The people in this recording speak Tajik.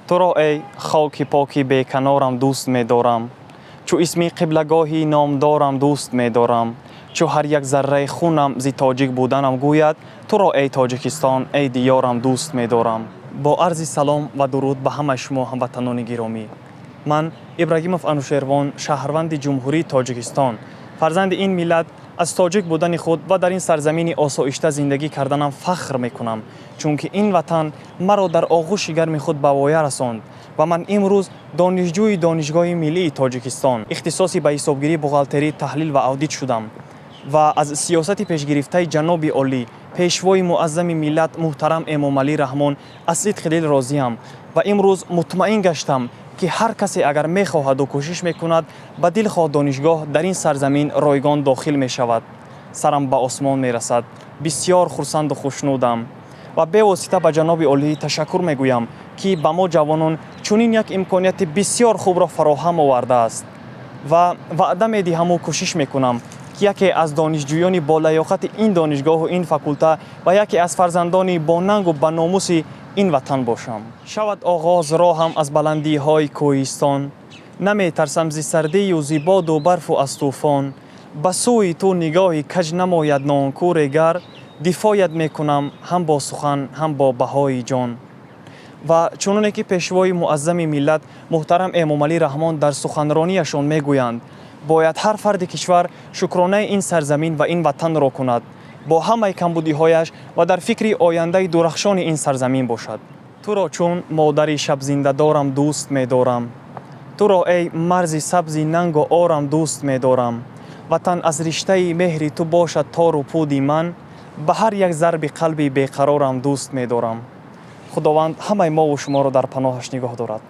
Туро, эй хоки поки беканорам, дӯст медорам. Чу исми қиблагоҳи номдорам дӯст медорам. Чу ҳар як зарраи хунам зи тоҷик буданам гӯяд, туро, эй Тоҷикистон, эй диёрам, дӯст медорам. Бо арзи салом ва дуруд ба ҳамаи шумо, ҳамватанони гиромӣ, ман Ибрагимов Анушервон, шаҳрванди Ҷумҳурии Тоҷикистон, фарзанди ин миллат, аз тоҷик будани худ ва дар ин сарзамини осоишта зиндагӣ карданам фахр мекунам, чунки ин ватан маро дар оғӯши гарми худ ба воя расонд ва ман имрӯз донишҷӯи Донишгоҳи миллии Тоҷикистон, ихтисоси ба ҳисобгирӣ, бухгалтерӣ, таҳлил ва аудит шудам ва аз сиёсати пешгирифтаи ҷаноби олӣ, Пешвои муаззами миллат, муҳтарам Эмомалӣ Раҳмон аз сидқи дил розиам ва имрӯз мутмаин гаштам, ки ҳар касе агар мехоҳаду кӯшиш мекунад, ба дилхоҳ донишгоҳ дар ин сарзамин ройгон дохил мешавад. Сарам ба осмон мерасад, бисьёр хурсанду хушнудам ва бевосита ба ҷаноби олӣ ташаккур мегӯям, ки ба мо ҷавонон чунин як имконияти бисьёр хубро фароҳам овардааст, ва ваъда медиҳаму кӯшиш мекунам, ки яке аз донишҷӯёни болаёқати ин донишгоҳу ин факулта ва яке аз фарзандони бонангу баномуси ин ватан бошам. Шавад оғоз роҳам аз баландиҳои кӯҳистон, наметарсам зи сардию зи боду барфу аз тӯфон. Ба сӯи ту нигоҳи каҷ намояд нонкӯре гар, дифоят мекунам ҳам бо сухан, ҳам бо баҳои ҷон. Ва чуноне ки Пешвои муаззами миллат, муҳтарам Эмомалӣ Раҳмон дар суханронияшон мегӯянд, бояд ҳар фарди кишвар шукронаи ин сарзамин ва ин ватанро кунад бо ҳамаи камбудиҳояш ва дар фикри ояндаи дурахшони ин сарзамин бошад. Туро чун модари шабзиндадорам дӯст медорам. Туро, эй марзи сабзи нангу орам, дӯст медорам. Ватан, аз риштаи меҳри ту бошад тору пуди ман, ба ҳар як зарби қалби беқарорам дӯст медорам. Худованд ҳамаи мову шуморо дар паноҳаш нигоҳ дорад.